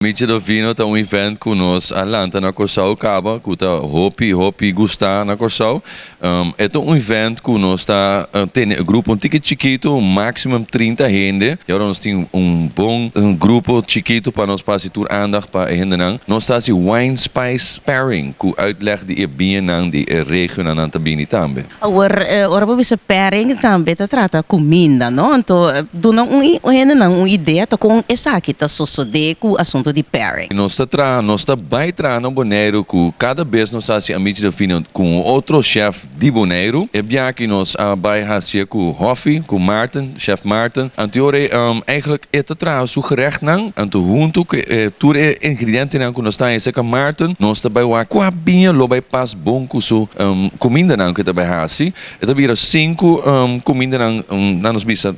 Amici del Vino ta un event ku nos a lanta na Kòrsou kaba ku ta hopi hopi gustá na Kòrsou. E ta un event ku nos ta tene e grupo un tiki chikitu, maximum 30 hende. I ora nos tin un bon grupo chikitu pa nos pasa tur aandacht pa e hendenan. Nos ta hasi wine spice pairing ku uitleg di e biñanan di e regionan nan ta bini tambe. Awor, ora bo bisa pairing tambe ta trata kuminda, no? Anto duna un hendenan un idea ta kon esaki ta sosodé ku asuntu di pairing. Nos ta traha, nos ta bai traha na Boneiru ku kada bes nos hasi Amici del Vino ku un otro chef di Boneiru. E biaha aki nos a bai hasié ku Hoffie, ku Maarten, chef Maarten. Anto ora ei eigenlijk e ta traha su gerechtnan, anto huntu ku e tur e ingredientenan ku nos ta haña serka Maarten, nos ta bai wak kua biña lo bai pas bon ku su kumindanan ku e ta bai hasi. E ta bira sinku kumindanan, nan nos bisa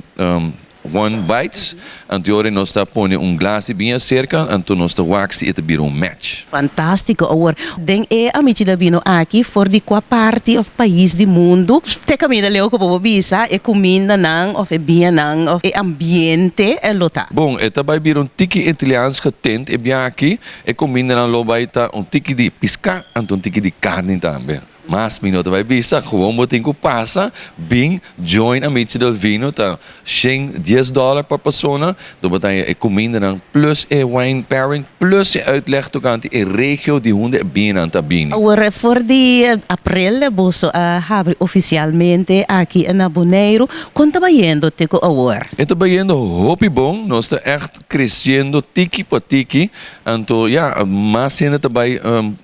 one bites. Anto ora nos ta pone un glas di biña serka, anto nos ta wak si e ta bira un match. Fantástiko! Awor, den e Amici del Vino aki, for di kua parti òf pais di mundu te kaminda leu ku bo por bisa e kumindanan òf e biñanan òf e ambiente lo ta? Bon, e ta bai bira un tiki Italiaans getint e biaha aki. E kumindanan lo bai ta un tiki di piská anto un tiki di karni tambe. Mas mi no ta bai bisa, gewoon bo tin ku pasa bin join Amici del Vino, ta 110 dòler pa persona, do bo ta haña e kumindanan plus e wine pairing plus e uitleg tokante e regio di hunde e biñanan ta bini. Awor for di aprel boso a habri ofisialmente aki na Boneiru. Kon ta bayendo te ku awor? E ta bayendo hopi bon, nos ta ègt kresiendo tiki pa tiki. Anto ya, mas hende ta bai,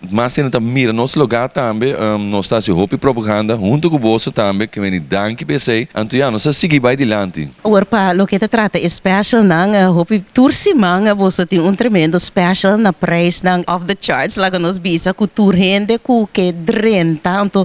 mas hende ta mira nos lugá tambe. Nos ta hasi hopi propaganda huntu ku boso tambe, ke meni danki pa esei. Anto ya, nos ta sigui bai dilanti. Awor pa loke ta trata e specialnan, hopi tur siman boso tin un tremendo special na prijsnan off the charts, laga nos bisa ku tur hende ku ke drenta. Anto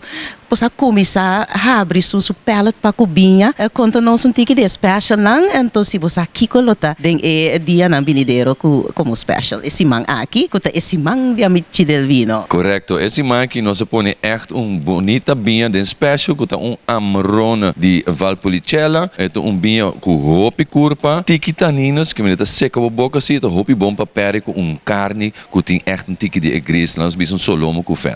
bo sa kuminsá habri su palate pa ku biña. Konta nos un tiki di e specialnan, anto si bo sa kiko lo ta den e dianan binidero ku komo special e siman aki, ku ta e siman di Amici del Vino. Korekto, e siman aki nos a pone ègt un bunita biña den special ku ta un Amarone di Valpolicella. E ta un biña ku hopi kurpa, tiki taninos, ku ta seka bo boka si, e ta hopi bon pa pèri ku un karni ku tin ègt un tiki di e gris, laga nos bisa un solomo ku fèt.